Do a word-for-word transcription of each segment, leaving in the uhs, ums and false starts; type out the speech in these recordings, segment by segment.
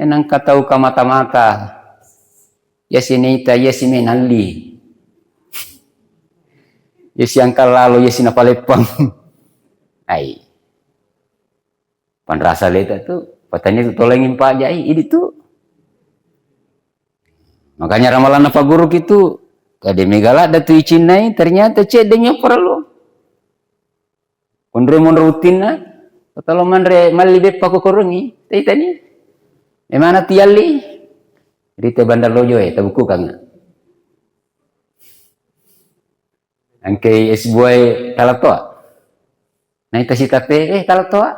Nangka tau kamata-mata. Iya si naita, iya si menalli. Iya si angka lalo, iya si napaleppang. Ai. Panrasa leta tu, patanya tu tolengin pajai, idi tu. Makanya ramalanna Pak Guru itu, kade mega ladda tu icinnai, ternyata cedde nyo parellu. Konre monro rutinna, tolo manre malli beppa ko korongi, taitani. Memana tialli, rite bandar lojo e, tabukukang. Angkei es buah e tala toa. Naita sitape, eh, tala toa.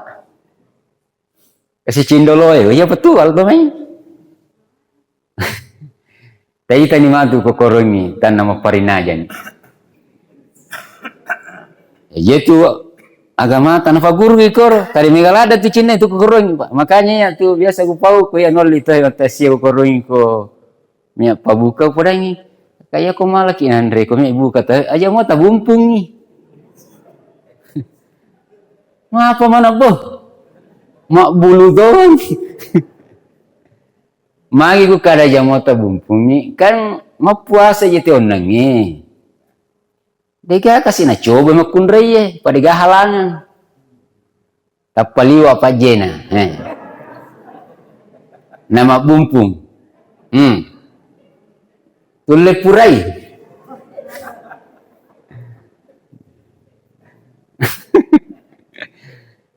Kasi cindolo e, iya betul, aldo mai. Taitani matu ko korongi, tanna maparinajani. Iya tu agama tanah paguru ikor, tadi mega ladda tu cinna tu ko korongi, Pak. Makanya ya tu biasa ku pau ko ya nolli tu, ya, tasia ko korongi ko. Mia pabuka podangi. Kaya ko malaki nanre ko mia buka ta, aja mo tabumpungi. Mapa mana boh? Mabbulu doang. Magi ku kada aja mo tabumpungi, kan mappuasa je te onnangnge. Dega kasi nacoba makkunraie, padega halangan. Tappa liwa pajjena. Eh. Nama bumpung. Hmm. Tulle purai.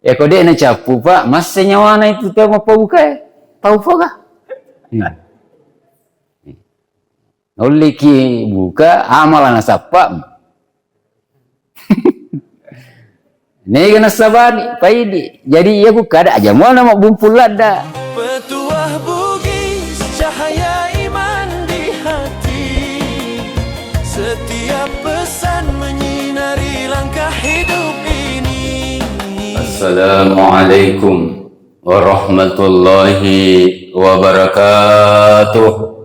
Ya ko de' nacappu, Pak, masse nyawana itu tau mappauka e. Tau poga. Hmm. Naulliki buka, amala nasappa. Nega nasabani, paidi. Jadi iya ku kada aja muana mabbumpul ladda. Petuah Bugis, cahaya iman di hati. Setiap pesan menyinari langkah hidup ini. Assalamualaikum warahmatullahi wabarakatuh.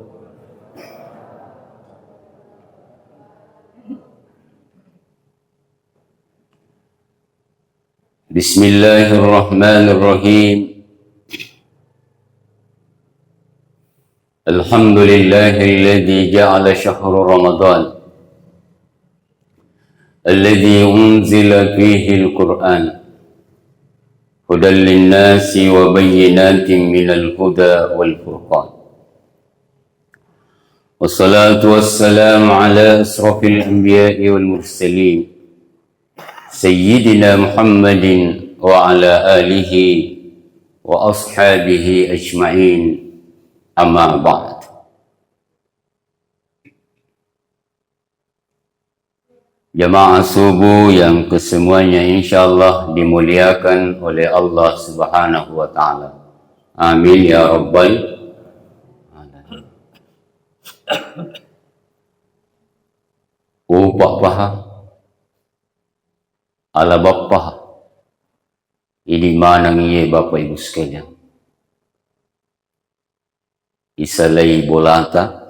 Bismillahirrahmanirrahim. Alhamdulillahilladzi ja'ala syahra Ramadan alladzi unzila fihil Qur'an hudan linnasi wa bayyinatin minal huda wal furqan. Wassalatu wassalamu ala asrafil anbiya'i wal mursalin, Sayyidina Muhammadin wa ala alihi wa ashabihi ajma'in, amma ba'd. Jamaah subuh yang kesemuanya insyaallah dimuliakan oleh Allah Subhanahu wa Ta'ala. Amin ya Rabbal Alamin. Upa paha, ala bappa, idi maneng iye Bapak Ibu sekalian. Isalai bolata,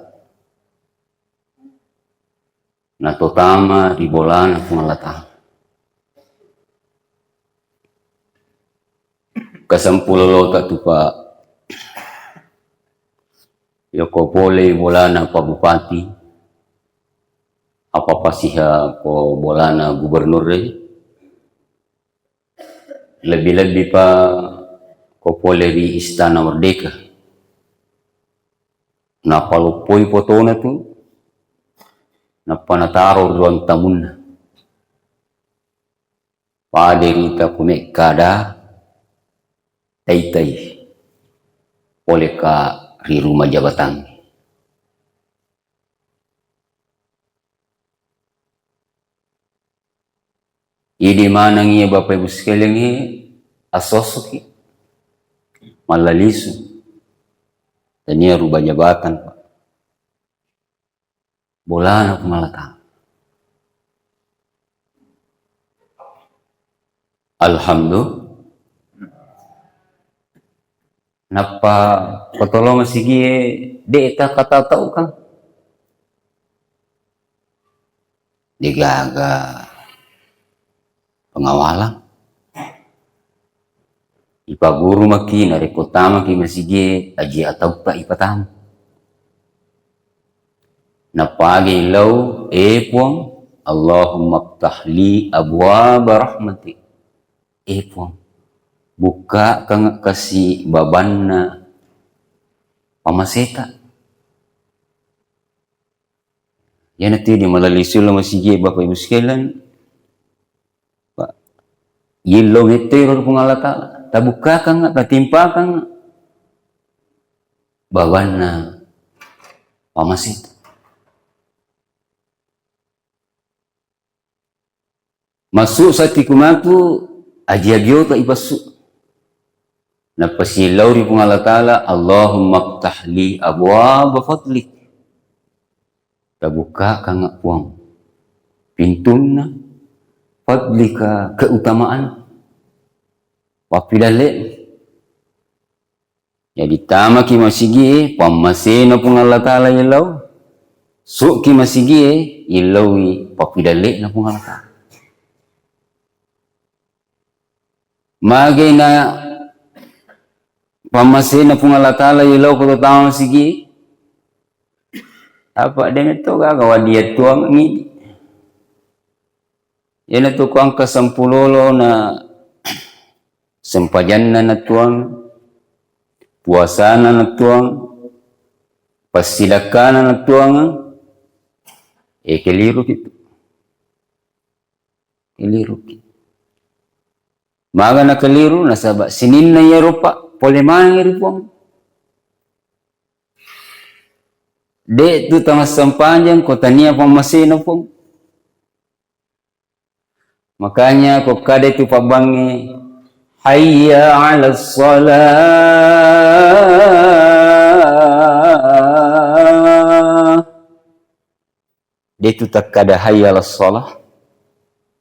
natotama ri bolana Puang Allah Ta'ala. Kasampulolota tu, Pak. Yoko pole bolana Pak Bupati, apa pasiha ko bolana gubernur e. Lebbi-lebbi pa ko pole ri Istana Merdeka. Napaloppoi fotona tu, nappa nataro ri ruang tamunna. Pada rita ku mekkada taitai pole ka ri rumah jabatan. Idi maneng iya Bapak Ibu sekalian, iya asosoki mallalisu tania rubah jabatan, Pak. Bolana Puang Allah Ta'ala. Alhamdulillah. Nappa potolong sigie de' ta kata tau kan. Degaga pengawalan. Ipaguru maki, narekko tamaki masigie, aji atauppa ipatama. Napagi lau, "E Puang, Allahumma ftah li abwaba rahmatik." E Puang, bukkakang kasi babanna pamaseta. Iyanatu di malali sulo masigie, Bapak Ibu sekalian, Pak. Yillo metto ro Puang Allah Ta'ala. Tabukkakang, tatimpakang babanna pamaseta. Massu satiku matu, aji-aji oto ipassu. Napasilauri Puang Allah Ta'ala, "Allahumma ftah li abwaba fadlik." Tabukkakang Puang pintunna fadlika, keutamaan, pappidalle. Jadi tamaki masigie, pammasena Puang Allah Ta'ala yellau. Suki masigie, yellaui pappidalle'na Puang Allah Ta'ala. Magena pammasena Puang Allah Ta'ala yellau ko tama masigie. Apa de metto gaga wadiattuang ngidi. Iyanatu ko engka sempulolo na sempajanna nattuang, puasana nattuang, passidakkana nattuang, e keliru kitu. Keliru ki. Maga na keliru, nasaba sininna iyaro pa pole maneng ri Puang. De tu tamassempajang ko tania pammasena Puang. Makanya ko kada tu pabbangnge, "Hayya 'alas shalah." De tu takkada, "Hayya 'alas shalah."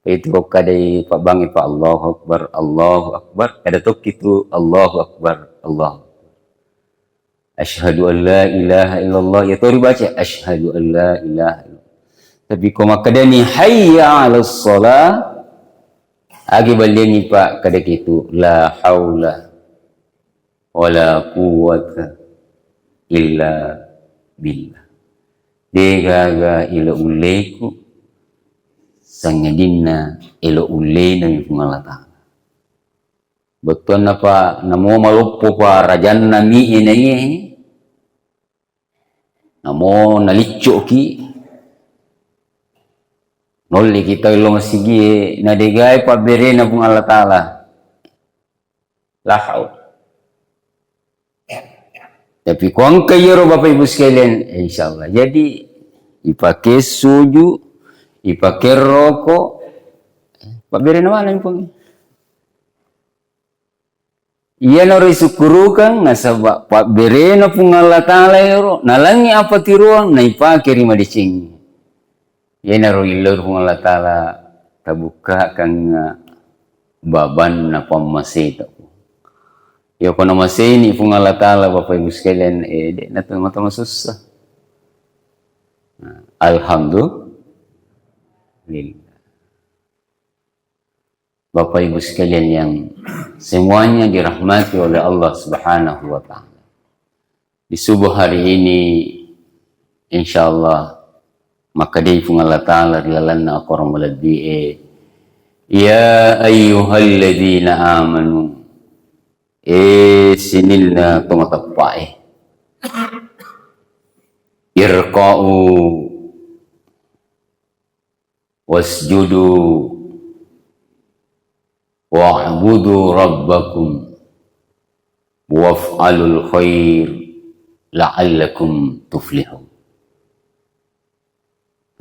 Itu ko kada pabbangnge pa, "Allahu Akbar, Allahu Akbar." Kada tokki tu, "Allahu Akbar, Allahu Akbar." Asyhadu an la ilaha illallah, ya tori baca, "Asyhadu an la ilaha illallah." Tapi ko makkadani, "Hayya 'alas shalah," agi baleni pa kada kitu, "La haula wala quwwata illa billah." De gaga elo ulleku, sangadinna elo ullena mi Puang Allah Ta'ala. Bettuanna pa, namo maloppo pa rajanna mi e naiye, namo naliccoki, nolli kita lo masigie, nadegai pabberena Puang Allah Ta'ala. La haul. Tapi ko engka iyaro Bapak Ibu sekalian, eh, insya Allah. Jadi, ipake suju, ipake roko, pabberena maneng Puang. Iyanaro isukkurukang, nasaba pabberena Puang Allah Ta'ala ero, nalangi apa tiroang, naipake ri madeceng. Iyanaro illau Puang Allah Ta'ala, tabukkakang babanna pammaseta. Iya ko namaseni Puang Allah Ta'ala, Bapak Ibu sekalian, eh, de' na to mata masussa. Nah, alhamdulillah. Bapak Ibu sekalian yang semuanya dirahmati oleh Allah Subhanahu wa Ta'ala. Di subuh hari ini, insya Allah, makkedai Puang Allah Ta'ala ri lalenna akorang malebbi'e, "Ya ayyuhalladzina amanu," e sininna tomatoppa'e, "irka'u wasjudu wa'budu rabbakum waf'alul khair la'allakum tuflihun."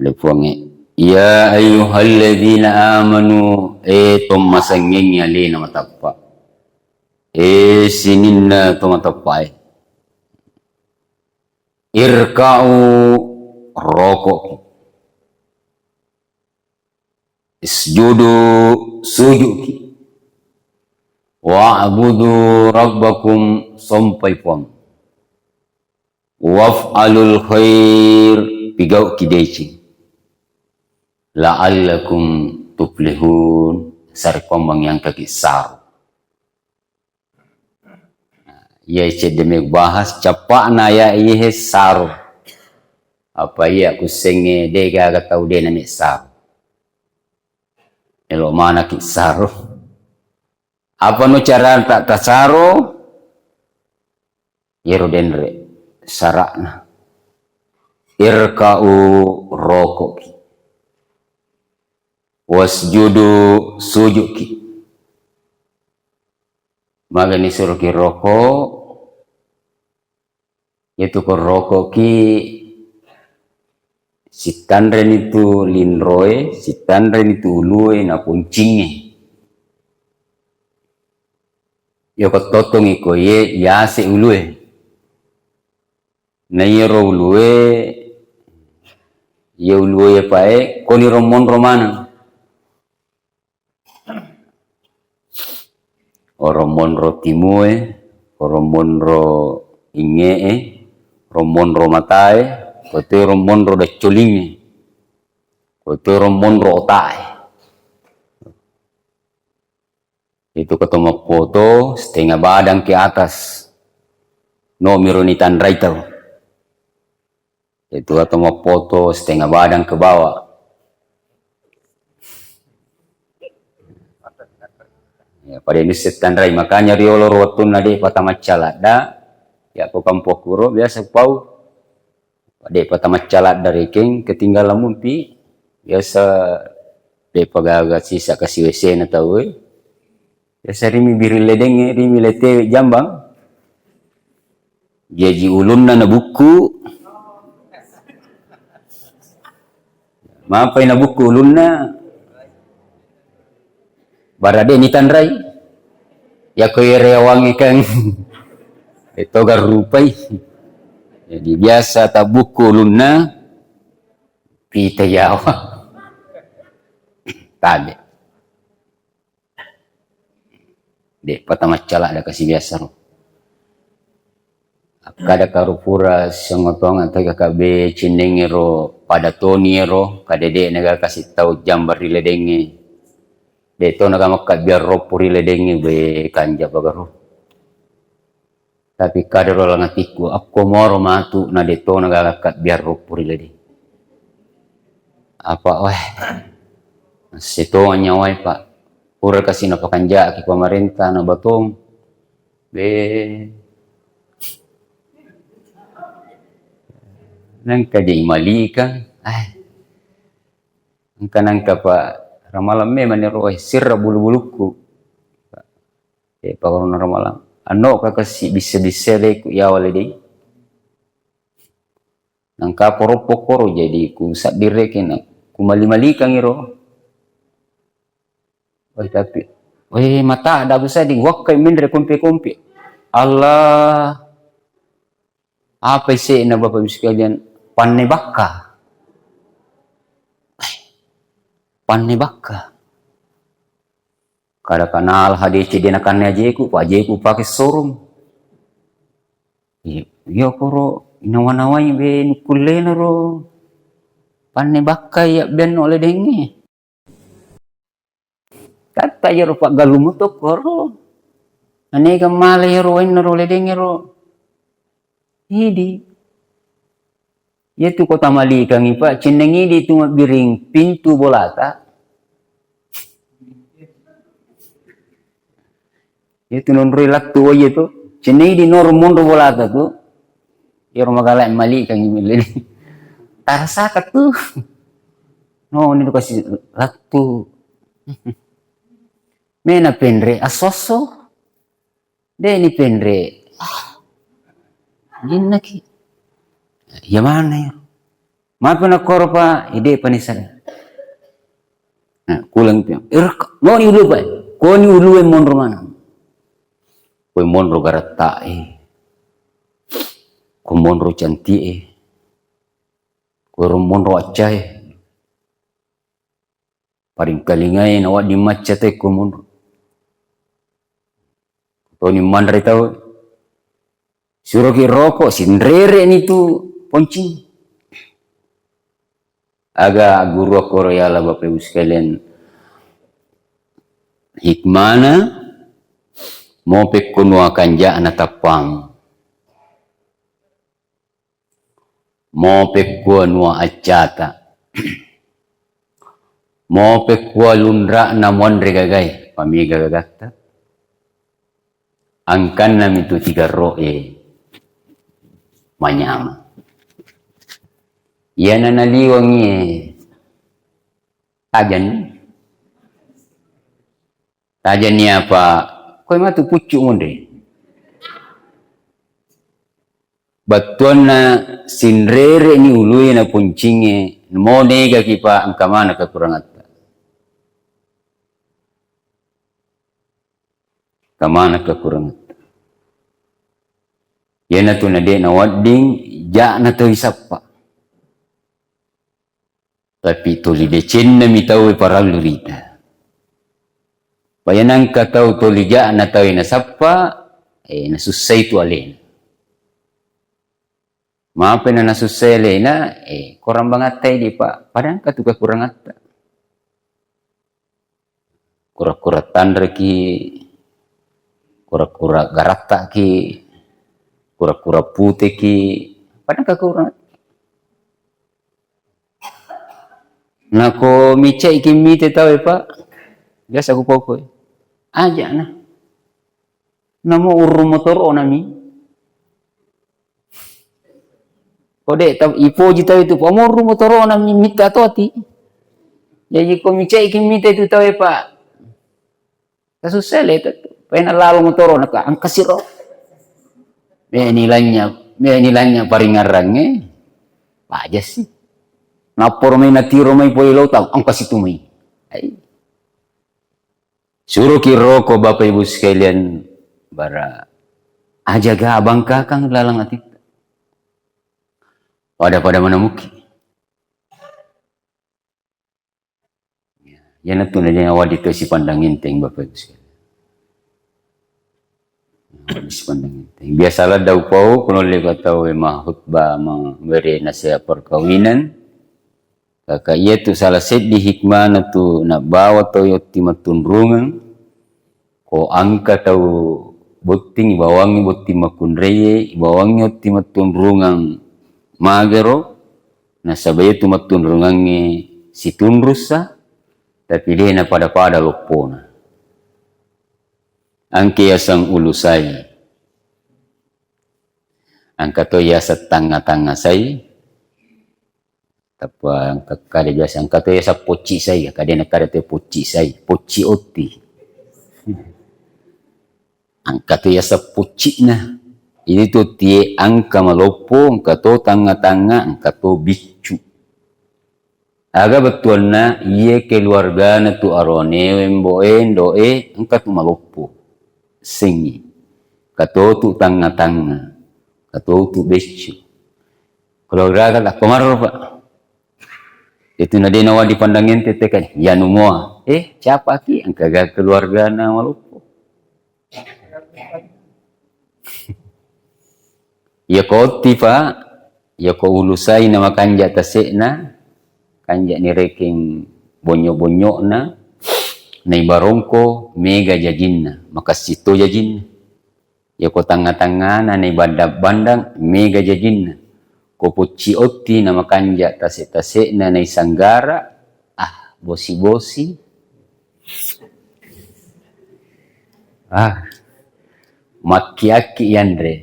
Lepuangnge, "Ya ayyuhalladzina amanu," e tommasengngengngi alena matappa, e sininna tomatappae, "irka'u," roko'ki, "isjudu," suju'ki, "wa'budu rabbakum," sompai Puang, "waf'alul khair," pigau'ki deceng, "la'allakum tuflihun," sarekkuang mangngengkaki saru. Iya cedde me bahas, cappa'na ya ihe saro. Apa iya kusengnge de gaga tau de name saro. Elo manaki saro. Apa no caranta tasaro? Yero denre sara'na. Irka'u rokoki. Wasjudu sujuki. Magani suroki roko, Iyatu ko rokoki, sittanreni tu linroe, sittanreni tu ulue, naponcingnge. Iyako tottongi ko iye, yase ulue. Na iyaro ulue, iye ulue pae, koni ro monro maneng. Oro monro timue, oro monro ingee, oro monro matae, kote oro monro daccolinge, kote oro monro otae. Itu koto mappoto setengah badan ke atas. No miro nitanrai tau. Itu atau mappoto setengah badan ke bawah. Ya, pada ini setanrai. Makanya riolo ro wettunna de pata maccaladda, ya ko kampo kuro biasa pau. De pata maccaladda rekeng ketinggalan mumpi, biasa de pagaga sisa kasi W C na tau e. Biasa rimi biring ledengnge, rimi letewe jambang. Jaji ulunna nabukku. Mapai nabukku ulunna. Barade nitanrai. Yako irewangnge kan. Etoga rupai. Jadi biasa tabukku ulunna. Pita yawa. Tabe. De pata maccaladda kasi biasa ro. Akkada karo pura sengotong atau K K B cinnenge ro pada toni ero, kada de naga kasi tau jambang ri ledengnge. De to naga makkabbiar roppo ri ledengnge be kanja bagaro. Tapi kadero langatikku, akko moro matu na de to naga kabbia roppo ri ledeng. Apa weh. Setong nyawai, Pak. Pura kasi napakanjaki pemerintah na batong. Be. Nangka je malika. Eh. Engka nangka, Pak. Ramalang memang ero, eh, sirra bulu-bulukku. Eh, pakorona ramalang. Anno ka kasi bissa-bissa de ku yawa ledeng. Nangka poroppo koro jadi ku saddireke na ku mali-malikangi ro. Wah, tapi, weh, mata ada ku sading wakkai menre kompe-kompe. Allah. Apa ise'na Bapak Ibu sekalian? Panne bakka. Eh, panne bakka. Kada kanal hadece de nakanne ajeku, pa ajeku pake sorum. Iya, iya koro inawa-nawai be nukkullena ro. Panne bakka iya bianno ledengnge. Katta iyaro paggalung muto koro. Anega mala iyaro wainna ro ledengngero. Idi. Iyatu kota malikangi, Pak, cinneng idi tu mabbiring pintu bolata. Iyatu nonroi lattu wai iyatu. Cinneng idi noro monro bolata tu. Iyaro magala malikangi milli. Tarasaka tu. No, ni tu kasi lattu. Mena penre asoso. De ni penre. Ah. Jinnaki. Iya mana ya? Mapi na koro pa ide pani sada. Nah, kulang piang. Irka, no ni ulu pa. Ko ni ulu e monro mana? Ko monro garatta e. Ko monro cantik e. Ko monro acca e. Paringkalingai nawadding macca tekko monro. Toni manre tau. Suroki roko, sinrere ni tu poncing. Aga guru akkoro yala Bapak Ibu sekalian hikmana Mo pekko nua kanja'na tappang. Mo pekko nua accata. Mo pekko lunra'na monre gagae, pamega gagatta. Angkanna mitu tigarro'e manyama. Iyana naliwangi tajanni. Tajanni apa? Koe matu puccu monre. Battuanna sinrere ni ulue na puncinge, mo negaki pa engka mana kekurangatta. Engka mana kekurangatta. Iyanatu na de' nawedding ja'na tau isappa. Tapi toli decenna mi tau e parallu rita. Paya nangka tau toli ja'na tau e nasappa, eh, nasussai tu alena. Mape na nasussai alena, eh, korang bangattai di pa, padangka tu kekurangatta. Kura-kura tanreki, kura-kura garattaki, kura-kura puteki, padangka kurang. Nako micai ki mite tau e, Pak. Biasa ku pokok. Aja na. Namo urrung motoro nami. Kode ta ipoji tau itu pamorru motoro nami mitta toti. Jadi ko micai ki mite tu tau e, Pak. Tasussai le tu. Pena lalo motoro naka angkasiro. Me nilainya, me nilainya paringarrange. Paja sih. Napporo mai natiro mai pole lo tau angkasitu mai. Ai. Suroki roko Bapak Ibu sekalian, bara ajaga abangkakang lalang atitta. Pada-pada manamuki. Iyanatu na wadi to sipandang enteng, Bapak Ibu sekalian. Wadi sipandang enteng. Biasa ladda upau, kuno leko tau e mahutbah, memberi nasihat perkawinan. Kaka iyatu salah seddi hikmana tu nabbawa tau yotti mattunrungeng, ko angka tau botting, ibawangngi botting makkunraie, ibawangngi otti mattunrungeng magero, nasaba iyatu mattunrungengnge situnrussa, tapi de napada-pada loppona. Angke yaseng ulusai, angka to yaseng tangnga-tangnga sai, Tappa engka kada biasa, engka to yaseng pocci sai, kada na kada to pocci sai, pocci otti. Engka to yaseng poccina. Ini to tie angka maloppo, engka to tangnga-tangnga, engka to biccu. Aga bettuanna iye keluargana tu aronewe mboe, ndoe, engka tu maloppo. Sengi. Engka to tu tangnga-tangnga. Engka to tu beccu. Keluarga kan takko marro, Pak. Itu na de nawa dipandang ente tekan. Yanu mua. Eh, siapa ki? Engka ga keluargana maloppo. Iya ko otti, Pak. Iya ko ulusai na makanja tasekna. Kanja ni rekeng bonyo-bonyokna. Nai barongko mega jajinna. Makassi to jajinna. Yako tangnga-tangngana nai bandang-bandang, mega jajinna. Ko pocci otti na makanja tase-tasekna nai sanggara, ah, bosi-bosi. Ah, makki-akki yanre.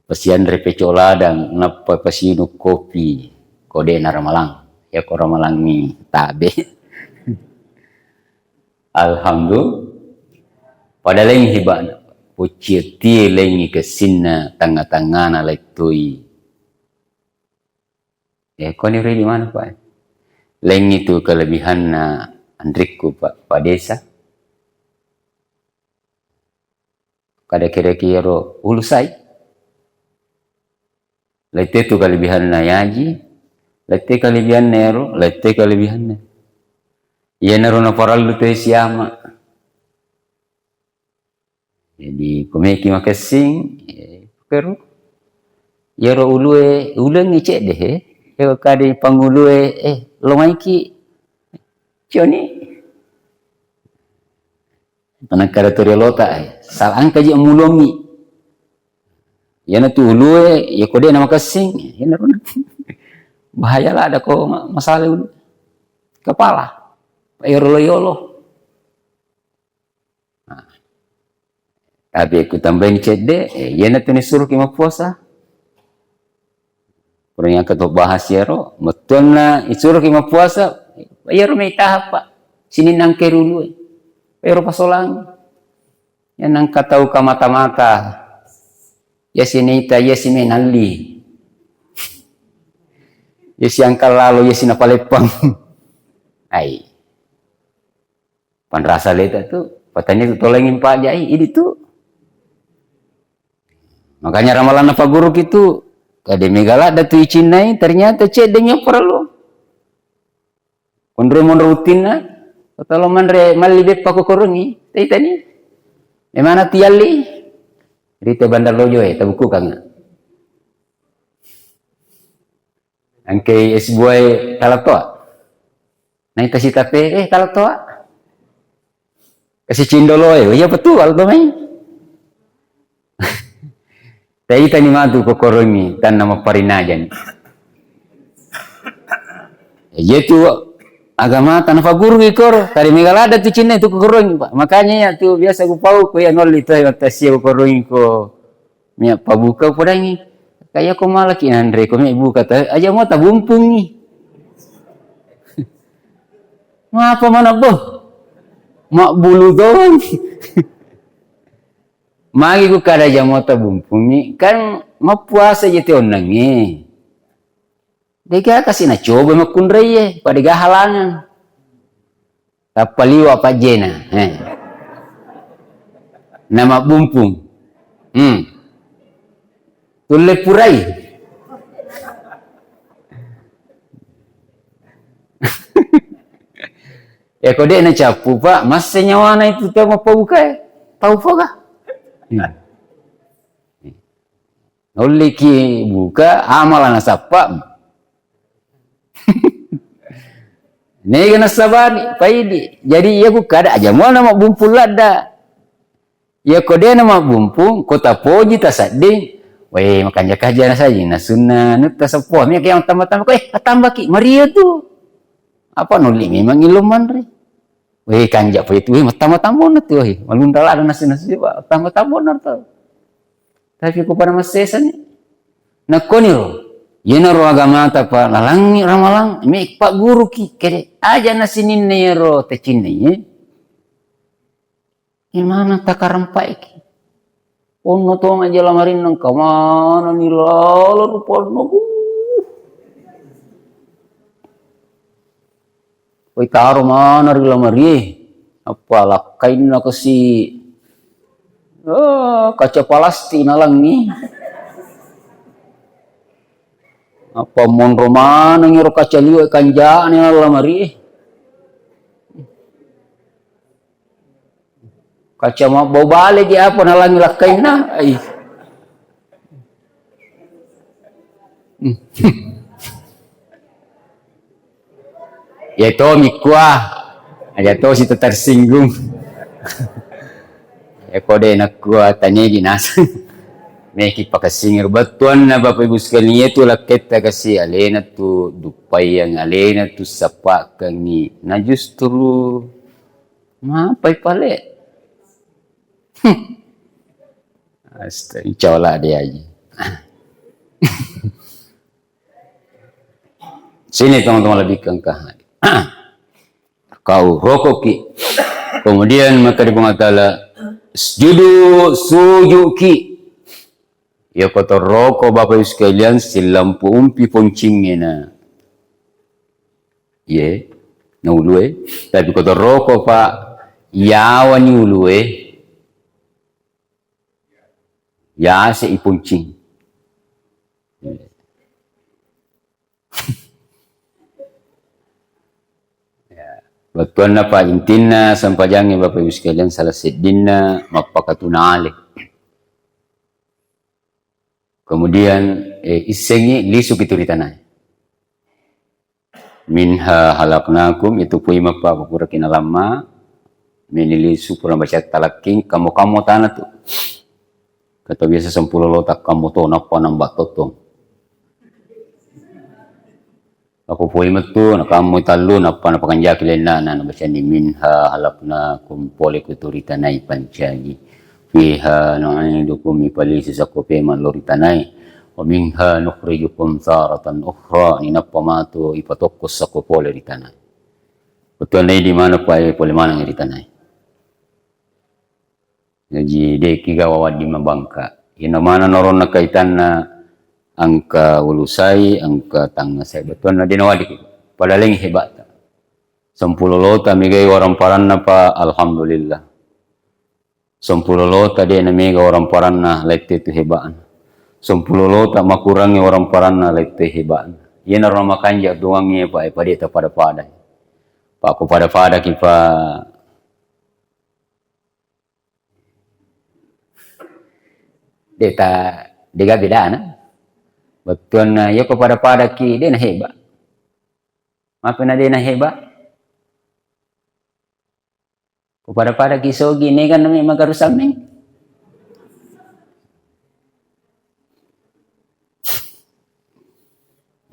Pasianre peco ladang, nappa pasinung kopi. Ko de na ramalang. Yako ramalangngi tabe. Alhamdulillah. Pada laing hibana. Pucci tie laingi kessinna tangnga-tangngana lettoi. Eh, koni redi mana, Pak? Laingi tu kelebihanna anrikku, Pak, Pak Desa. Kada kira-kira ulusai. Lette tu kalebihanna yaji, lette kalebihanna ero, lette kalebihanna. Iyanaro naparellu to siama. Jadi, kumeki makessing, eh, peru. Iyaro ulue, ulue ngecek deh, eh. Iyaro kade pangulue, eh, lomaiki. Cioni. Nakkeda to riolota, eh, sala engka ji mulongi. Iyana tu ulue, iya ko de na makessing, iyana rona. Bahaya ladda ko ma-, masala ulu. Kepala. Iyaro lo yolo. Nah. Tapi ku tambaini cedde, eh, iyana tu nisuruki mappuasa. Purani engka to bahas iyaro, mettuanna isuruki mappuasa, iyaro mai tahap, Pak. Sininna engka rulu, eh. Iyaro pasolang. Iya nengka tau kamata-mata. Iya si naita, iya si menalli. Iya si angkal lalo, iya si napaleppang. Ai. Panrasa leta tu, patanya tu tolengin Pak Jai, idi tu. Makanya ramalanna Pak Guru kitu, kade mega ladda tu icinnai, ternyata cedde nyo parellu. Konro monro buttinna, tolo manre malli beppa ko korongi, taitani. Memana tialli, rite bandar lojo e, tabukukang. Angke es buah e talatoa. Naita sitape, eh, talatoa. Kasi cindolo e, iya betul, talatoa mai. Taitani matu ko korongi, tanna mapparinajani. Iya tu agama tanah paguru ikor, tadi mega ladda tu cinna tu ko korongi, Pak. Makanya iya tu biasa ku pau ko iya nolli tu, iya tasia ko korongi ko. Mia pabuka podangi. Kaya ko malaki nanre ko mia buka ta, aja mo tabumpungi. Mapa mana boh? Mak bulu doang. Magi ku kada aja mo tabumpungi, kan mappuasa je te onnangnge. Dega kasi nacoba makkunraie, pada ga halangan. Tappa liwa pajjena, eh. Namabbumpung. Hmm. Tulle purai. Ya ko de nacappu, Pak, masse nyawana itu tau mappabuka e. Tau poga. Hmm. Nolliki buka, amala nasappa. Nega nasabani, paidi. Jadi iya ku kada aja muana mabbumpul ladda. Iya ko dena mabbumpung, ko tapoji tasadding. Weh, makanja-kanja nasaji, nasunna nutta seppo. Mia ke yang tambah-tambah, ko, eh, atambaki, maria tu. Apa nolli memang ilmu manre. Weh, kanja pa itu, weh, mattama-tamona tu, weh. Malunra ladda nasu-nasu, Pak. Tama-tamona tu. Tapi ko pada massesani. Nakkoniro, iyanaro agamata pa lalangngi ramalang, me pagguruki, kede aja nasininna iyaro tacinna, eh. Imana takarampaiki. Onno tong aja lamarinna, engka manani lalo rupanna, uh. Woi, taro mana ri lamarie, apa lakkainna kasi, eh, kaca palastik nalangngi. Apa monro maneng ero kaca liwe kanjane lamarie. Kaca mabbau bale je apa nalangi lakkainna. Ai. Ya to mikua. Aja to si tersinggung. Ya kode nakua tanyaji naseng. Meki pakasingir bettuanna Bapak Ibu sekalian, itu lakketta kasi alena tu dupaiang alena tu sapakkangi. Na justru mapai pale. Hmm. Astaga, insya Allah dia aja. Sini teman-teman lebih kengkah. Kau rokoki. Kemudian maka di Allah Ta'ala, sujudu, sujuki. Ya kotor roko Bapak Ibu sekalian, silampu umpi poncingena. Ye, na ulue. Tapi kotor roko, Pak, yawani ulue. Yase ipuncing. Ya. Bettuanna, Pak, intinna sempajangnge Bapak Ibu sekalian salah seddinna mappakatunale. Kemudian, eh, issengi lisuki tu ri tanae. Minha khalaqnakum, itu pui mappa puraki nalamma, Meni lisu pura baca talakking, kammo-kammo tana tu. Kata biasa sampulo lota kammo to, nappa nambah tottong. Ako pole metu, nakammo tallu, nappa napakanjaki lennana, nabacani minha halaknakum pole kutu ritanai pancaji. Fiha nu'idukum ipalisu sako pemang lo ritanai. Wa minha nukhrijukum taratan ukhra, ninappa matu ipatokko sako pole ritanai. Betul nih di mana pa pole manang ritanai. Jaji, de' kigawa wedding mabangka. Ina mana noronna kaitanna angka ulusai, angka tangngasai. Bettuanna de' nawedding. Pada laing hebatta. Sampulo lota megai warang paranna pa, alhamdulillah. Sampulo lota de' namega warang paranna, lette tu heba'na. Sampulo lota makurangi warang paranna, lette heba'na. Iyana ro makanja' doangnge pa, e, pa de' tapada-pada. Pa ko pada-pada ki pa. De' ta, de' ga bedana. Bettuanna, iya ko pada-padaki, de' naheba. Mape na de' naheba. Ko pada-padaki sogi, negan nami magaru sammeng.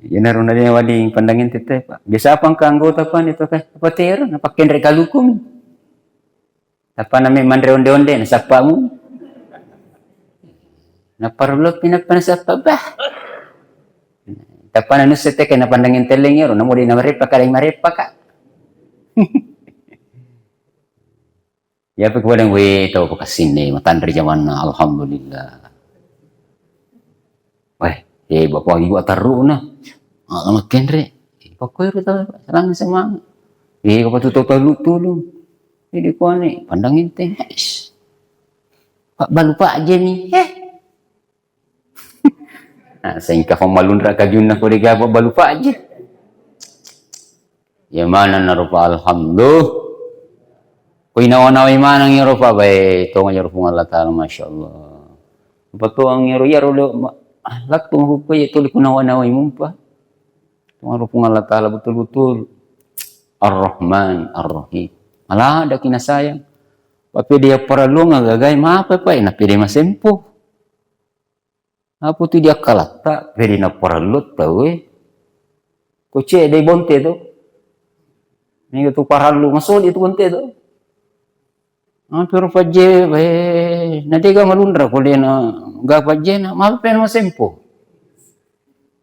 Iyana ro na de' nawedding pandangeng tette, Pak. Biasa apa angka anggota, Pak, itu, Pak? Apa tero? Napakkenre kaluku mi. Tappa nami manre onde-onde, nasappamu. Naparellupi nappa nasappa, bah. Tappa nanusse teke napandangeng telleng ero, namo de' namareppa ka, de' mareppa ka. Yapi kuwadang we tau pakassinne, matanre jamanna, alhamdulillah. Weh, eh, bapak ibu atarru'na. Ah, makkenre. Eh, pokoknya ro tau, salang semangat. Eh, kapatu tau tulu-tulu. Jadi kuane, pandang enteng. Eish. Pak balu Pak Jemi. Eh. Nah, sengka fa malunra kajunna ko de' ga pa balu Pak Je. Ya mana na rupa alhamdulillah. Ko inawa-nawai manang ya rupa bae, tonga ya rupa Allah Ta'ala, masyaallah. Apa tuang ya ro, ya ro do, ma-, ah, lattu ko ya tuli ku nawa-nawai mumpa. Tuang rupa Allah Ta'ala betul-betul Ar-Rahman Ar-Rahim. Malah ada kina sayang. Tapi dia paralluang agagai mapa pa, na pede masempo. Apa tu diakkalatta, pede naparellu tauwe. Ko cedde bonte tu. Niga tu parellu, masodi tu bonte tu. Ampiro pajje, eh, na de' ga malunra ko de' na ga pajjena, mape na masempo.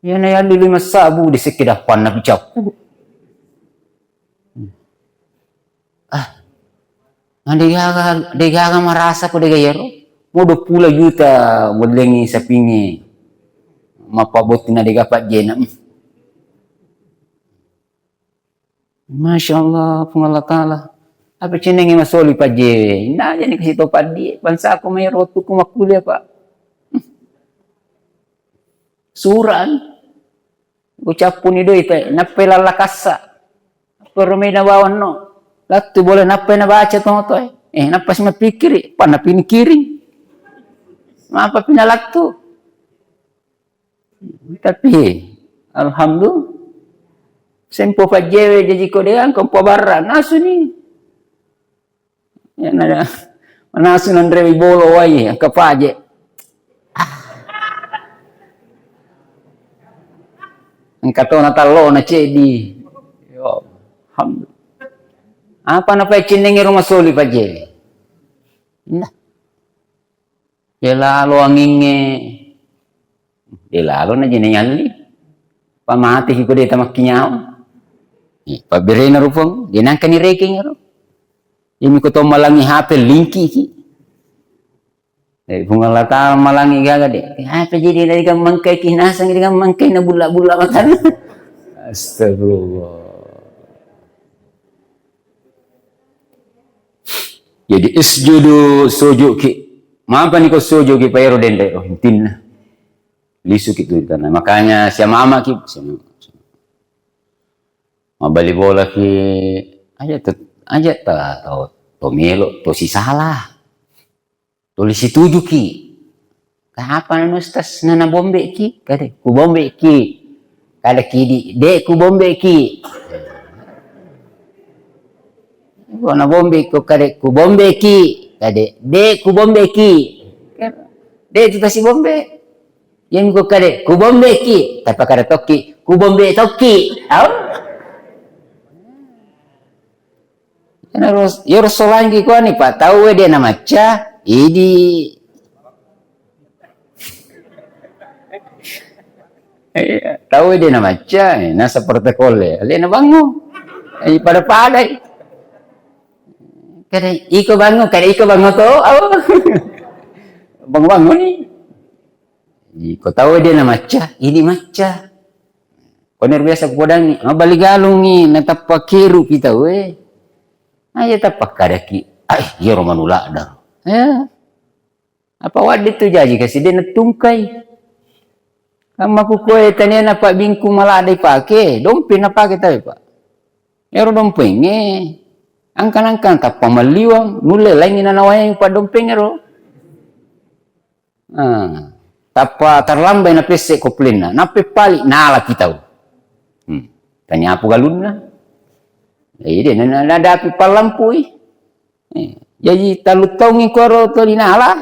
Iyana yalli lima sabu di sekke dappanna picappu. Ah, na de' gaga, de' gaga marasa ko de' ga iyaro. Mo dua puluh juta wellengngi sapingnge. Mappabotti na de' ga pajjena. Masya Allah, Puang Allah Ta'ala. Apa cenengnge masoli pajjewe? Inna aja ni kasi to paddi. Bangsaku mai ro tu ku makkuliah, Pak. Surang. Ucappuni doi te, nappai lallakassa. Permai na bawanno. Lattu bola nappai na baca to to, eh. Eh, nappa si mapikkiri, panna pinikiring. Mapa pina lattu? Tapi, alhamdulillah. Sempo pajjewe jaji ko de angka pabarra, nasuni. Ya, nada. Manasu nanrewi bolo wai, engka paje. Engka to natallo na cedi. Yo, alhamdulillah. Apa na pacinnengi rumah soli paje? Nah. Ya lalo angingnge. De lalo na jene yalli. Pamateki ko de tamakkinyawa. Eh, pabberena rupang, de nangka ni rekeng ro. Imi ko to malangi H P lingki ki. Eh, Puang Allah Ta'ala malangi gaga de. Apa jadi dari gammangkai ki nasang dari gammangkai na bulla-bulla matanna. Astagfirullah. Jadi isjudu, sujuki. Mapa ni ko sujuki, pa ero denre ro intinna. Lisuki tu tanah. Makanya siamamaki, siamama. Mabali bolaki, aja tu, aja ta, to, to melo, to sisala. Tuli situjuki. Kapan anu Ustaz nana bombeki? Kade, ku bombeki. Kada kidi, de ku bombeki. Ko na bombe ko kade ku bombe ki, kade de ku bombe ki. De tu tasi bombe. Yang ko kade ku bombe ki, tapi kada tokki, ku bombe tokki. Au? Ero, ero solangi kuani, Pak, tau de na macca, idi. Iya, tau de na macca, eh, nasa protokol e. Alena bangung. Eh, pada-pada. Kada iko bangung, kada iko bangung to. Au. Bangung-bangung ni. Iko tau de na macca, idi macca. Koner biasa kupodangi, mabali galungi, natappa keru kita we. Aja tappa kadaki, ai, iyaro manula daro. Ya. Apa wadde tu jaji kasi de natungkai. Amma ku koe tania na pa bingku malada ipake, dompeng napake tabe, Pak. Ero dompengnge, angkan-angkan tappa malliwang, nulle laingi nanawayang pa dompeng ero. Ah, tappa terlambai na pesse koplenna, nappe pali nala ki tau. Hmm. Tanya apa galunna? Jadi na, na, nadapi pallampui. Eh, jadi talu taungi koro to dinala.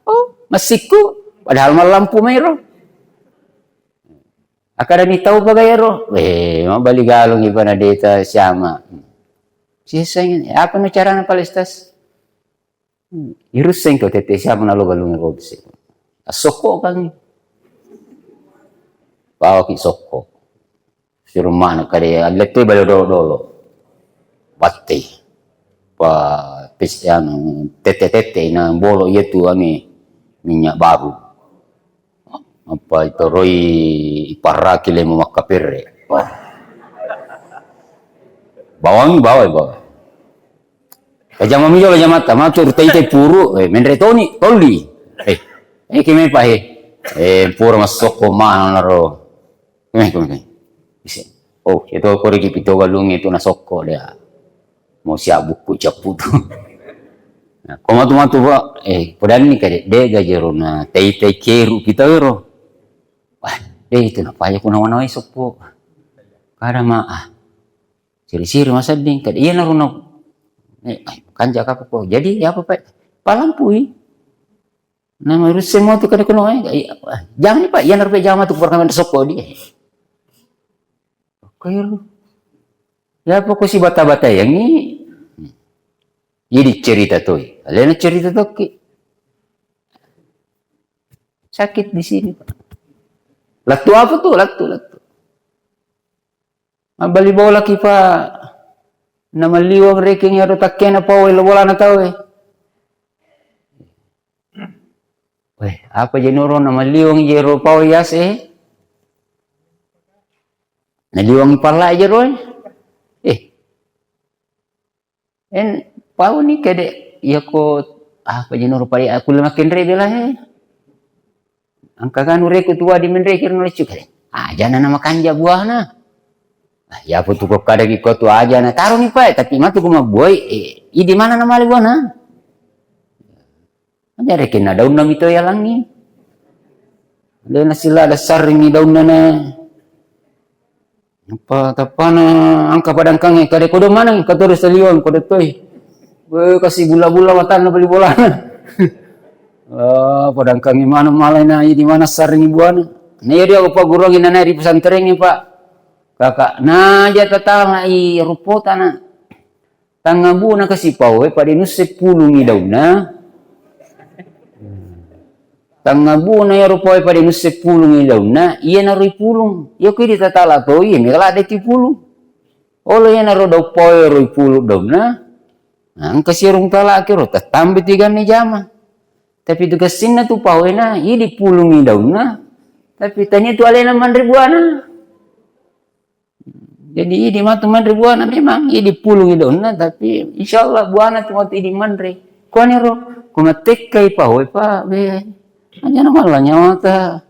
Oh, masikku. Padahal mallampu mero. Akademi tau bagayaro. Eh, mabali galung ipana deta siama. Siseng, apa no carana palestas? Irusseng ko tette siapa nalo galung robse. Asokko kan. Bawa ki sokko. Sirumana kade alette balo dolo-dolo. Batte. Pa pis anu tette-tette na bolo iya tu anu minyak baru. Apa itoroi iparraki lemo makkaperre. Wah. Bawangi bawai bawai. Kajama mijolo jamatta matu rutai te puru, eh, menre toni tolli. Eh, eh kime pa he. Eh, pura masokko mana naro. Kime kime kime. Ise. Oh, itu kori ki pito galung itu nasokko dia. Mau siap buku cappu tu. Nah, ko matu-matu, Pak, eh, podanni kade, de gajerona, tei-tei keru kita wero. Wah, de itu napaja ku nawa-nawai soppo. Kada ma, ah. Siri-siri masedding, kade, iya naruna, eh, kanja apa kok. Jadi, ya apa, Pak? Palampui. Nama russe mo tu kade kuno, eh, iya, ah, jangan, Pak, iya narupe jama tu perkara soppo di. Kairu. Ya poko si bata-bata yang ini. Jadi cerita toi. Alena cerita toki. Sakit di sini, Pak. Lattu apa tuh? Lattu, lattu. Mabali bola ki, Pak. Namalliwang rekeng ero takkena pau lo bolana tau, eh. Weh, apa je noro namalliwang je ro pau yase? Naliwang palla je ro, eh. Eh, en pau ni kede, iya ko apa je noro pada aku le makin re bela, eh. Angka kanu reko tua di menre kira no leccu kede. Ah, jana nama kanja buahna. Ah, ya apa tu ko kada ki ko tu aja na taro ni, Pak, tapi matu ko mabuai, eh, idi mana nama le buahna? Aja rekenna daunna mito yalangi. Lena sila dasarringi daunna na. Apa tapana angka padangkange kade kodo maneng katoro saliwang kodo toi. We kasi bulla-bulla matanna bali bolana. Ah, padangkange mana malai na idi mana sarringi buana. Na iya dia ko pagguruangi nana ri pesantrengi, Pak. Kakak, naja tatangai rupota na. Tangngabuna kasi pawe pada nusse pulungi daunna. Tangngabuna iyaro pawe pada nusse pulungi daunna, iyanaro ipulung. Iya ko idi tatala to, iya mega ladde ki pulung. Olo iyanaro daun pawe ro ipulung daunna. Nah, engka sirung talaki ro, tattambai tiganna jama. Tapi tu gassinna tu pawena, idi pulungi daunna. Tapi tania tu alena manre buana. Jadi idi matu manre buana memang, idi pulungi daunna, tapi insya Allah buana tu matu idi manre. Kuaniro, ku mattekkai pawe, Pak, be. Aja na malla nyawata.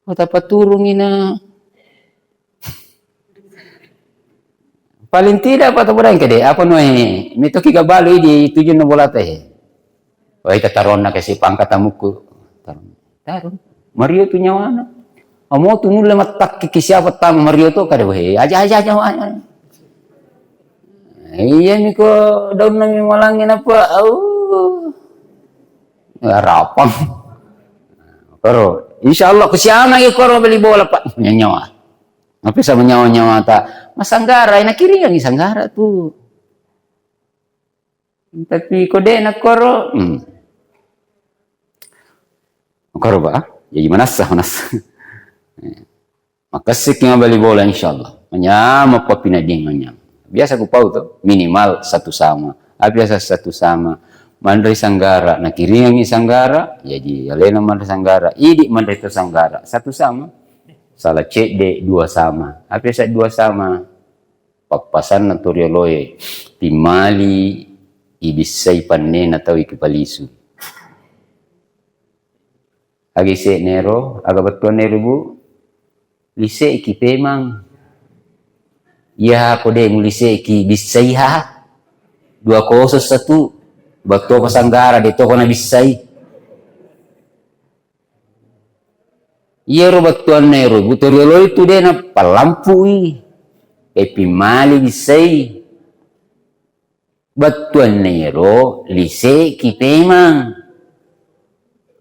Kota paturungi na. Paling tidak, Pak, tu barang kede, apa noe, metoki gabalu idi tujunna bolata, he. Wai tataronna kasi pangkat tamukku. Tarung. Tarung. Mario tu nyawana. Amo tu nulle mattakki ki siapa tama Mario tu kada, weh, aja, aja, aja, aja. Iya mi ko daunna mi malangnge napa, au. Rapang. Koro, insya Allah kusiana ya koro beli bola, Pak. Nyawa. Apa sama nyawa-nyawa ta? Masanggara, ina kiringangi sanggara tu. Tapi ko de' na koro, hmm. Koro, Pak. Jadi manassa, manassa. Makessiki mabali bola, insya Allah. Manyameng pappinading manyameng. Biasa ku pau to, minimal satu sama. Apa biasa satu sama? Manre sanggara, nakiringangi sanggara, jadi alena manre sanggara, idi manre to sanggara, satu sama. Salah cedde, dua sama. Apa biasa dua sama? Pappasanna to rioloe, timmali ibissai pannena tau ikipalisu. Aga ise'nero, aga bettuannero, Bu? Lise'ki pemang. Iya, ko de' mulise'ki bissaiha. Dua kosong satu. Bettu pasanggara, de' toko nabissai. Iyaro bettuannero, Bu, to rioloi tu de' napallampu'i. Epi mali bissai. Bettuannero lise'ki pemang.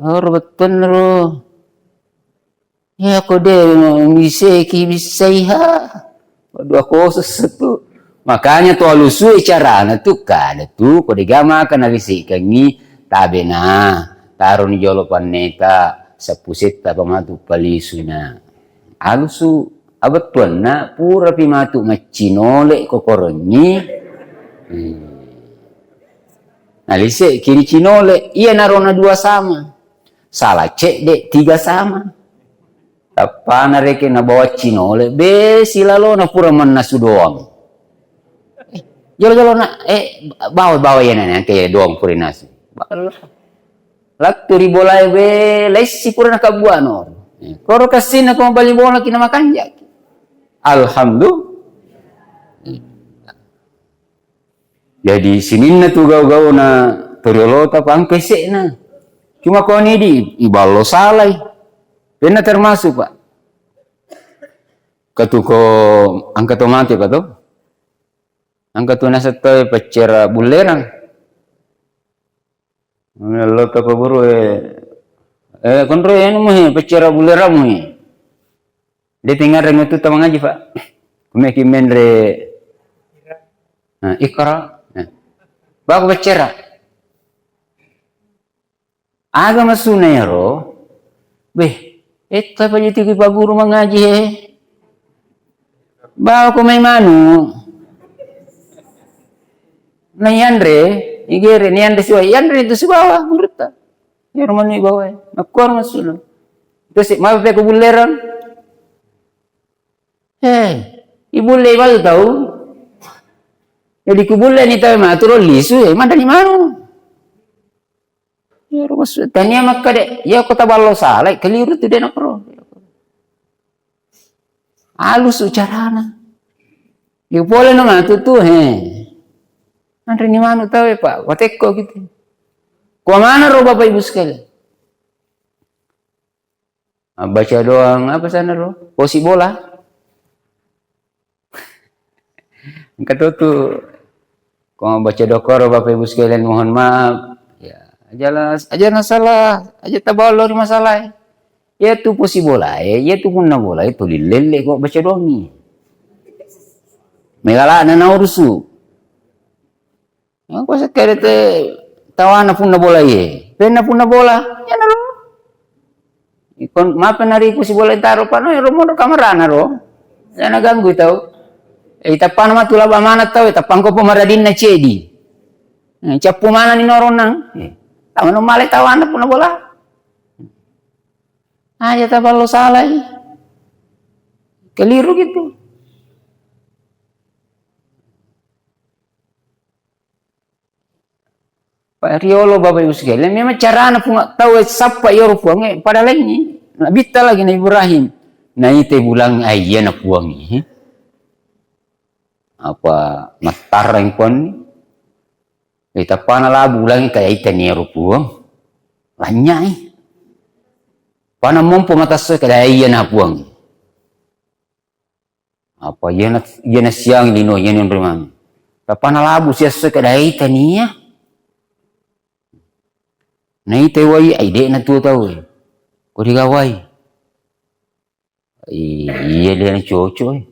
Oro bettuannero. Ya ko de' lise'ki bissaiha. Dua kosong satu. Makanya to alusui carana tu, kada tu ko de' gaga maka nalise'kangngi, tabena. Taroni jolo panneta, sappusetta pamatu palisuna. Alusu, abettuanna purapi matu maccinole kokorongngi. Hmm. Nalise'ki ricinole, iyanaro na dua sama. Salah cedde, tiga sama. Tappana rekeng nabawa cinole, be silalona pura mannasu doang. Eh, jolo-jolo na, eh, bawa, bawa iyana, engka doang pura nasu. Lettu ri bolae, be, laissi pura nakabbuano. Eh, koro kassinna ko mabali bola ki namakanjaki. Alhamdulillah. Jadi sininna tu gau-gauna toriolota pa engka ise'na. Cuma ko ni di iballo salai. Penna termasuk, Pak. Katuko angka to mate, Pak, to? Angka tu nasetta peccera bullerang. Lo ka paburu, eh, eh, konro anu mu he, peccera buleramu he. De' tengareng tu tamangaji, Pak. Kumeki menre. Nah, ikra. Nah. Baku peccera. Aga masuna yaro? Beh, etta pa jati ki paguru mangaji he. Bawa ko mai manu. Na yanre, igere, ni yanre siwa, yanre itu sibawa, menurutta. Yaro manu ibawa. Makkuar masuna. Terus, mape ko bullerang? Eh, ibulle balu tau. Jadi kubulle ni tau matu ro lisu, eh, madani manu. Iyaro maksud, tania makkeda, iya ko taballo salai, keliru tu de' naparo. Alusu carana. Iya pole na matu tu, he. Anre ni manu tau, Pak, watekko gitu. Kua mana ro Bapak Ibu sekalian? Baca doang, apa sana ro? Posi bola. Engka to tu, ko baca dokoro, Bapak Ibu sekalian, mohon maaf. Ya, aja lah, aja na salah, aja tabawa lori masalah. Ya tu posi bola, ya, ya tu punna bola, itu lillelle ko baca doangi. Megala na naurusu. Ko sekkede te tawana punna bola ye. Penna punna bola, ya naro. Ikon, mape nariku si bola taro pano, ero modo kamarana ro. Yana ganggu tau. Eh, tappana matu laba mana tau, tappangko pemaradinna cedi. Eh, cappu mana ni norong nang. Eh, tama no male tawana punna bola. Aja taballo salai. Keliru gitu. Pa riolo, Bapak Ibu sekalian, memang carana Puang, tau sappa iyaro Puangnge, pada laingngi. Nabitta lagi Nabi Ibrahim. Naita bulang, ah, iyana Puangnge. Apa mattarang Puangnge? Eh, tappana labu bulang, kaya itani iyaro Puang. Lanyai. Pana mompo matassoe, kada iyana Puangnge. Apa iyana, iyana siang lino, iyana onroi mami. Tappa nalabu siesso ke dai tania. Naita wai, ai de'na tuo tau. Ko digawai. I-, iya, de' na cocok, eh.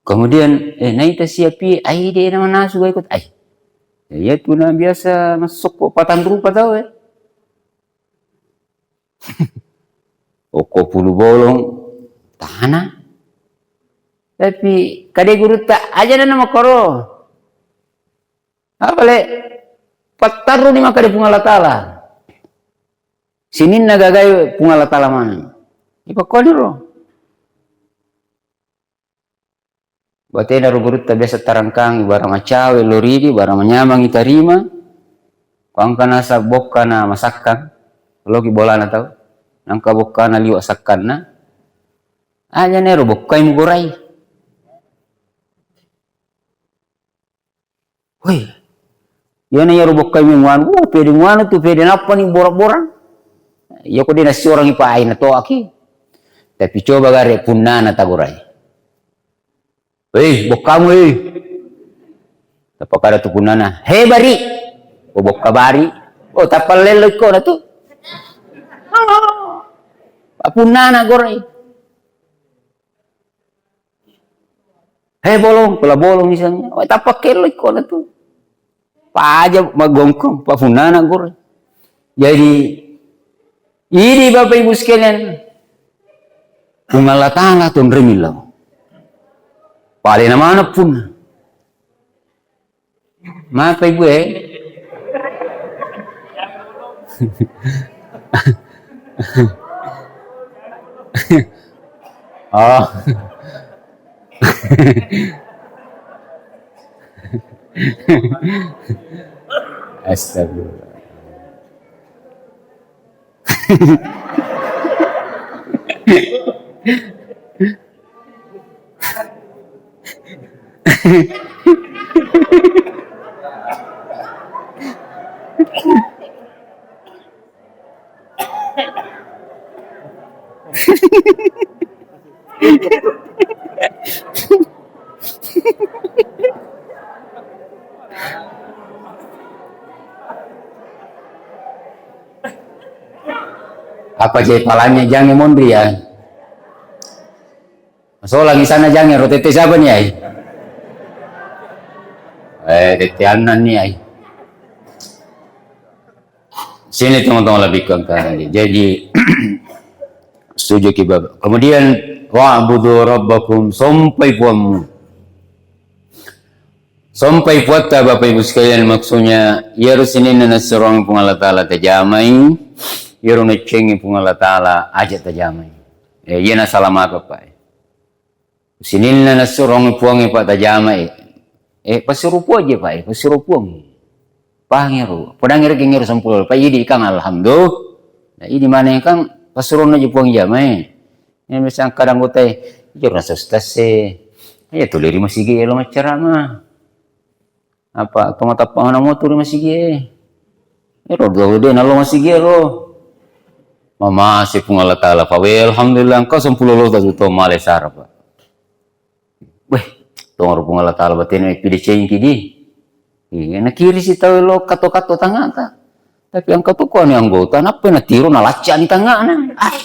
Kemudian, eh, naita siapi, ai de' na manasu, ai, kot, ai. Iya tu na biasa masuk ko patang rupa tau, eh. Okko pulu bolong, tana. Tapi kade gurutta, aja na makkoro. Apa le? Pattaruni makkeda Puang Allah Taala. Sininna gagai Puang Allah Taala maneng. Ipakkuaniro. Batena ro gurutta biasa tarangkangi, barang macawe lo ridi, barang manyamang itarima. Ko engka nasa bokkana masakkang, loki bolana tau. Nangka bokkana liwa sakkanna. Aja nero bokkai mugorai. Woi, iyana iyaro bokkai muanu, wah, pede muanu tu, pede nappani bora-bora. Iya ko de' nasiorang ipa aina toaki. Tapi coba gare punnana tagorai. Hei, bokkamu, hei. Tapakada tu punnana, "Hei, bari." Oh, bokka bari. Oh, tappa lello ikkona tu. Punnana gorai. "Hei, bolong," pela bolong misalnya. Oh, tappa kello ikkona tu. Paja magongkong, papunnana gorai. Jadi, ini Bapak Ibu sekalian, Puang Allah Taala tonremi lao. Palena mana punna. Mapa ibu e? Oh. Astagfirullah. Apa je palanya jange monri ya? Masolangi sana jange ro tette siapa ni ai? Eh, tette Annan ni ai. Sini teman-teman lebih kurang tadi. Jadi, setuju ki Bapak. Kemudian, "Wa'budu rabbakum," sompai puammu. Sompai puatta, Bapak Ibu sekalian, maksudnya, iyaro sininna nassurong Puang Allah Taala tajamai, iyaro naccengi Puang Allah Taala aja tajamai. Eh, iya nasalamaka, Pak. Sininna nassurong Puangnge, Pak, tajamai. Eh, passuro Puang je, Pak, eh, passuro Puang. Pahangero. Podangngero kengngero sampulo, Pak, idi kang alhamdulillah. Nah, idi maneng kang passuronna je Puang jamai. Iya, misal kadang anggota, iya, rasa ustaz e. Iya, tuli ri masigi e lo maccarama. Apa, tongatappangana motu ri masigi e. Ero dua wede nalo masigi e lo. Mamase Puang Allah Taala, Pak. We, alhamdulillah, engka sampulo lo tau to male sara, Pak. Weh, tongaro Puang Allah Taala batena pidecengki di. Iya, nakiri si tau lo kato-kato tangata. Tapi engka tu kuani anggota, nappa natiro nalaccani tangana. Ai.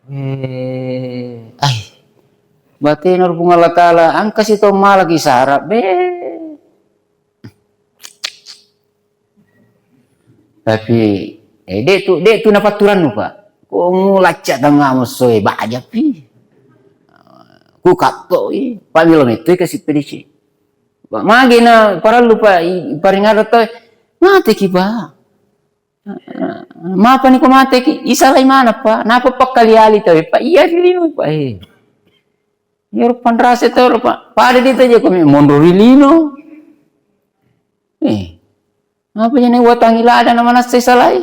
Eh, ai. Batena ro Puang Allah Taala, engka si tau malaki sara, be. Tapi, eh, de tu, de tu napatturannu, Pak. Ko mulacca tangana messo e, bajapi. Ku kattoi, Pak, melo mettoi kasi P D C. Pak, magi na parellu, Pak, i-, iparingara tau, mateki, Pak. Mapani ko mateki, isalai mana, Pak? Napa pakkali-ali tau, Pak? Iya ri lino, Pak, eh. Iyaro panrase tau, Pak. Pada dita je ko me monro ri lino. Eh. Apa jane watangi lada na manassa isalai?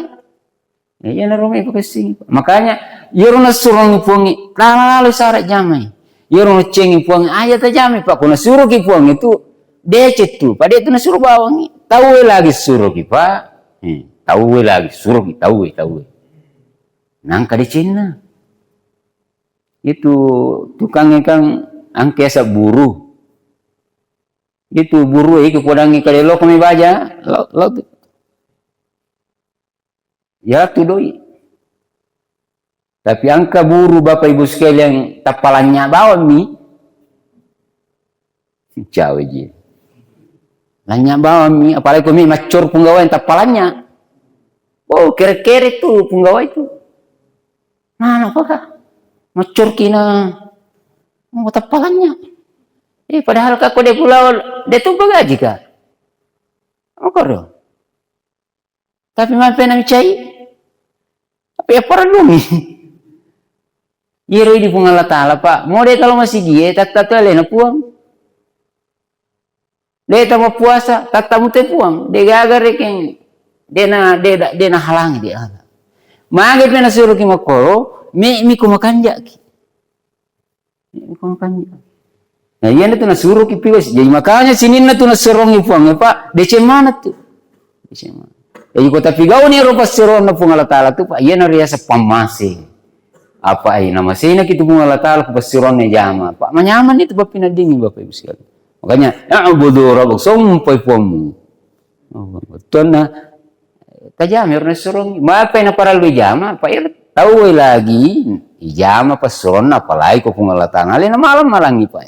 Eh, iyanaro me pakessing. Makanya, iyaro nassuroangngi Puangnge, lalo-lalo sara jamai. Iyaro naccengi Puangnge, aja tajamai, Pak. Ko nasuroki Puangnge tu, deceng tu, Pak, de tu nasuro bawangngi. Tauwe lagi suroki, Pak. Eh, tauwe lagi suroki, tauwe, tauwe. Nangka decenna. Itu tukangnge kan angke asa buru. Itu buru e, ke kodangngi kade lo kami baja, lo, lo tu. Ya tu doi. Tapi angka buru Bapak Ibu sekalian, tappalanya bawang mi. Cawe ji. Lanya bawang mi, apalagi ko mi maccor punggawai tappalanya. Oh, kere-kere tu punggawai tu. Mana kok kah? Maccor kina. Oh, tappalanya. Eh, padahal kako de pulau, de tu bagaji kah? Apa do? Tapi mape na micai. Tapi apa renungi? Iyaro idi Puang Allah Taala, Pak. Mode kalau masigi e, tatta tu alena Puang. De tama puasa, tatta mute Puang. De gaga rekeng. De na, de, de na halangi de ala. Mage pe nasuruki makkoro, me, mi ko makanjaki. Ko makanja. Nah, iyana tu nasuruki piwas. Jadi makanya sininna tu naserongi Puang, ya, Pak, deceng mana tu. Deceng mana. Jadi ko tapigauni ro passeronna Puang Allah Taala tu, Pak, iyana riasa pammase. Apa ai namasena ki tu Puang Allah Taala ko passeronna jama. Pak, manyaman itu Bapak pinaddingi Bapak Ibu sekalian. Makanya, "A'budu rabbakum", sompai Puangmu. Oh, bettuanna, tajama ero nassurongi. Mapai naparellu ijama, Pak, ero tau lagi ijama passuronna, apalagi ko Puang Allah Taala. Alena malam-malangi, Pak.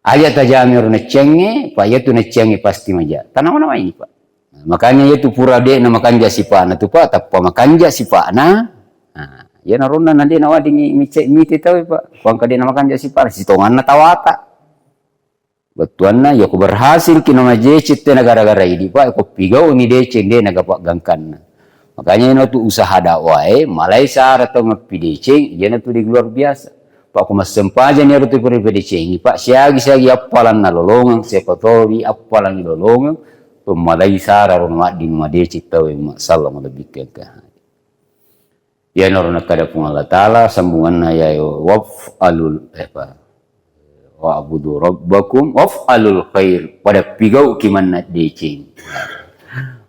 Aja tajama ero nacciangnge, Pak, iyatu nacciangnge pasti maja. Tanama-nama ini, Pak. Nah, makanya iyatu pura de na makanja sipa'na tu, Pak, tappa makanja sipa'na. Nah, iyana ronna na de naweddingi mice-, mite tau, Pak. Ko engka de na makanja sipa'na, sitonganna tawata. Bettuanna, iya ko berhasil ki na madeceng tena gara-gara idi, Pak, ko pigauni deceng de na gapa gangkanna. Makanya iyana tu usaha dakwae, malai sara tau mappideceng, iyana tu de luar biasa. Pak, ko massempajang ni ero tu pura padecengi, Pak, siagi-siagi appalang nalolongeng, siapa towi appalang nalolongeng, to malai sara ro madding madeceng tau e masallang malebbi ke engka. Iyanaro nakkeda Puang Allah Taala, sambunganna iyae, "Waf'alul," eh, apa? "Wa'budu rabbakum waf'alul khair." Pada pigauki manna deceng.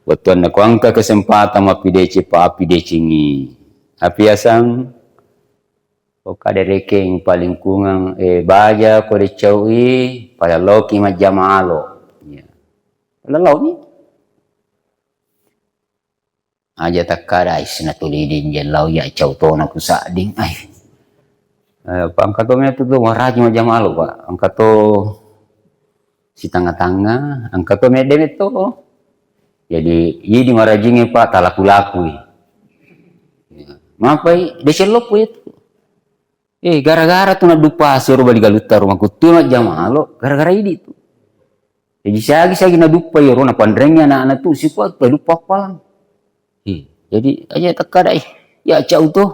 Wettuanna ko engka kesempatan mappideceng, pa appidecengi. Api asang, ko kada rekeng palingkungang, eh, baja ko decau'i, pada loki majjama alo. Ya. Pada laoni. Aja takkada, "Ai, sinatuli dinjeng lao, iya cau tona kusadding, ai." Eh, pa engka to metu tu waraji majjama alo, Pak. Engka to sitangnga-tangnga, engka to medde metto. Jadi, idi marajingnge, Pak, talaku-lakui. Ya. Mapai, deceng loppo itu. Eh, gara-gara tu nadduppa sero bali galutta ro makuttu majjama alo, gara-gara idi tu. Jadi siagi-siagi naduppa iyaro napanrengngi anak-anak tu, sikuat pa duppa appalang. Eh, jadi aja takkada, eh, ya cau to.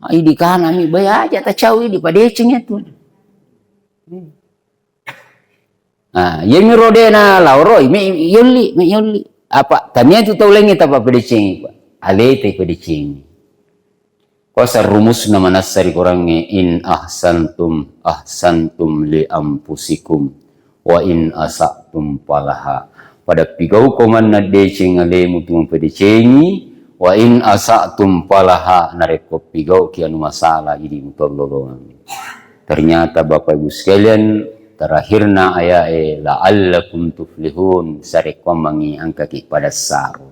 Ah, idi kana mi, bai aja ta cau idi, padeceng ya tu. Hmm. Ah, iyami ro de na laoroi, me yolli, me yolli. Apa tania tu tau laingnge tapa padecengi, Pak. Alete padecengi. Kuasa rumusna manassa ri Korangnge, "In ahsantum, ahsantum li anfusikum, wa in asa'tum falaha." Pada pigauko manna deceng alemu tu mapadecengi, wa in asa'tum falaha, narekko pigauki anu masala idi mutollolongang. Ternyata Bapak Ibu sekalian, terakhirna ayae, "La'allakum tuflihun", sarekkuammengngi engkaki pada saro.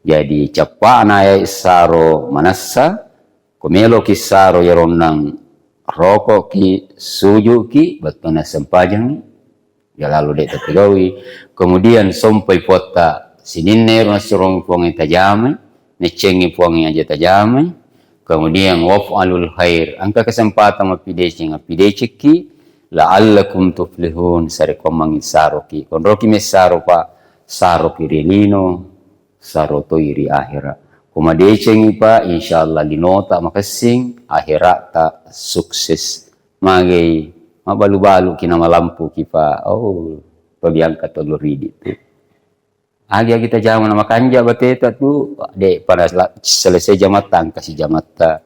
Jadi, cappa'na ayae saro manassa, ko meloki saro iyaronnang rokoki, sujuki, bettuanna sempajangngi, ya lalu de' tapegaui. Kemudian sompai puatta, sininna ero nassurong Puangnge tajamai, neccengngi Puangnge aja tajamai. Kemudian waf'alul khair, engka kesempatan mappideceng, appidecekki, la'allakum tuflihun, sarekkuammengngi saroki. Konroki messaro, Pak, saroki ri lino, saro toi ri akhera. Ko madecengngi, Pak, insyaallah linota makessing, akheratta sukses. Magei, mabbalu-baluki na malampuki, Pak. Oh, to diangka to loridi tu. Agi-agi tajama na makanja bateta tu, de' pada la-, selesai jamatta, angkasi jamatta.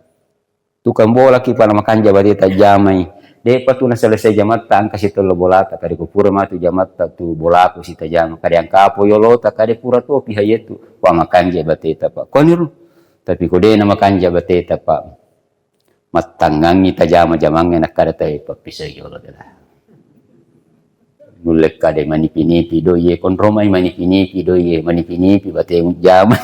Tukang bolaki pada makanja bateta jamai. De'pa tu na selesai jamatta, angkasi tello bolata, kade ko pura matu jamatta tu bolaku sitajama. Kade angkapo yolota, kade pura topi hayetu. Wa makanja bateta, Pak. Koniru. Tapi ko de' na makanja bateta, Pak. Mattangngangngi tajama-jamangnge nakkada tae pappisai yolo de' lah. Nulle kada manipi-nipi doiye, konromai manipi-nipi doiye, manipi-nipi bate mujjama.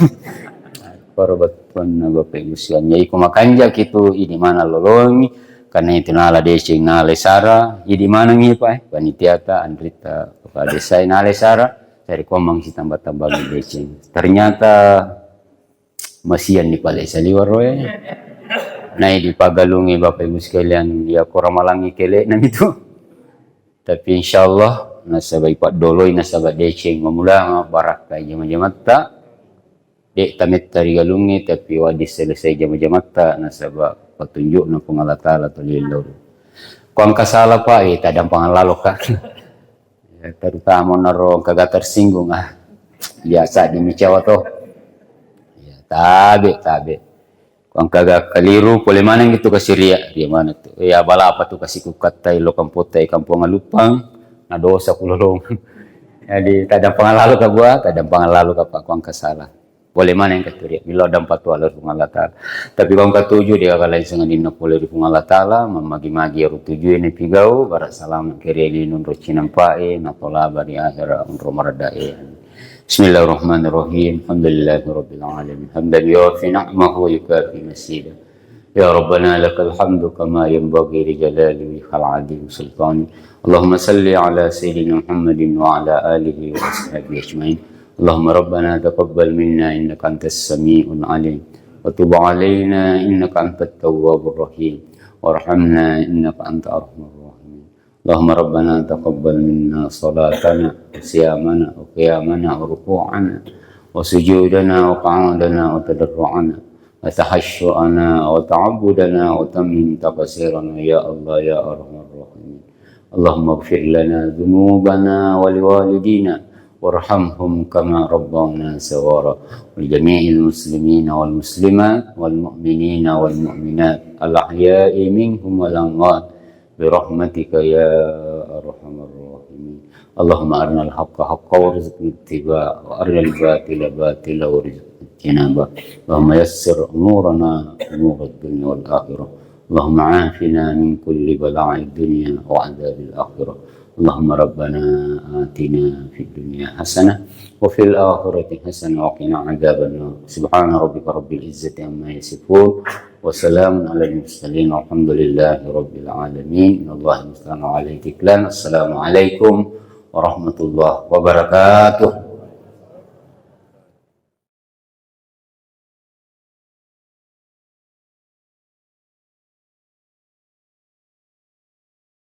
Para battuanna Bapak Ibu sekalian. Jadi ko makanjaki tu idi mana lolongi, karena itu nala deceng nala sara, idi manengngi Pak, eh, panitiata anrita kepala desa nala sara, cari komang si tambah-tambah deceng. Ternyata masian ni pale saliwaro e. Nai dipagalungi Bapak Ibu sekalian, ya ko ramalangi kele nami tu. Tapi insyaallah nasaba ipaddoloi nasaba deceng mamulanga barakka jama-jamatta. Dek tametta rigalungi tapi wadi selesai jama-jamatta nasaba patunjukna Puang Allah Taala toli loro. Ko engka sala Pak, eh, tadampang lalo Kak. Ya, terutama naro engkaga tersinggung, ah. Biasa dimicawa to. Ya, tabe, tabe. Ko engkaga keliru, pole maneng itu kasiria, dia mana tu. Ya, bala apa tu kasi kukattai lo kampota e kampung Alupang, na dosa kulolong. Jadi, tadampang lalo ka bua, tadampang lalo ka Pak, ko engka sala. Pole maneng katuria, milo dampa tu Allah Subhanahu wa Ta'ala. Tapi ko engka tuju dia kala sangadinna pole ri Puang Allah Taala, mamagi-magi ero tuju ini pigau, bara salama kere linung ro cinampa e, na tola bari akhira unro marada e. Bismillahirrahmanirrahim. Alhamdulillahirabbil alamin. Hamdan yuwafi ni'amahu wa yukafi mazida. Ya Rabbana lakal hamdu kama yanbaghi li jalali wajhikal azim sultani. Allahumma salli ala sayyidina Muhammadin wa ala alihi wa ashabihi ajmain. Allahumma rabbana taqabbal minna innaka antas samiul alim. Wa tub alaina innaka antat tawwabur rahim. Warhamna innaka anta arhamar rahimin. Allahumma rabbana taqabbal minna salatana wa siyamana wa qiyamana wa ruku'ana wa sujudana wa qu'udana wa tadarru'ana wa tahashu'ana wa ta'abbudana wa tammim taqsirana ya Allah ya arhamar rahimin. Allahumma ighfir lana dzunubana wa liwalidina warhamhum kama rabbawna shaghara. Wa li jami'il muslimina wal muslimat wal mu'minina wal mu'minat al ahya'i minhum wal amwat bi rahmatika ya arhamar rahimin. Allahumma arinal haqqa haqqa warzuqna ittiba'a wa arinal batila batila warzuqna ijtinaba. Allahumma yassir umurana umurad dunya wal akhirah. Allahumma afina min kulli bala'id dunya wa adzabil akhirah. Allahumma rabbana atina fid dunya hasanah wa fil akhirati hasanah wa qina adzabannar. Subhana rabbika rabbil izzati amma yasifun. Wa salamun alal mursalin walhamdulillahi rabbil alamin. Innallaha musta'an wa alaihi tiklan. Assalamualaikum warahmatullahi wabarakatuh.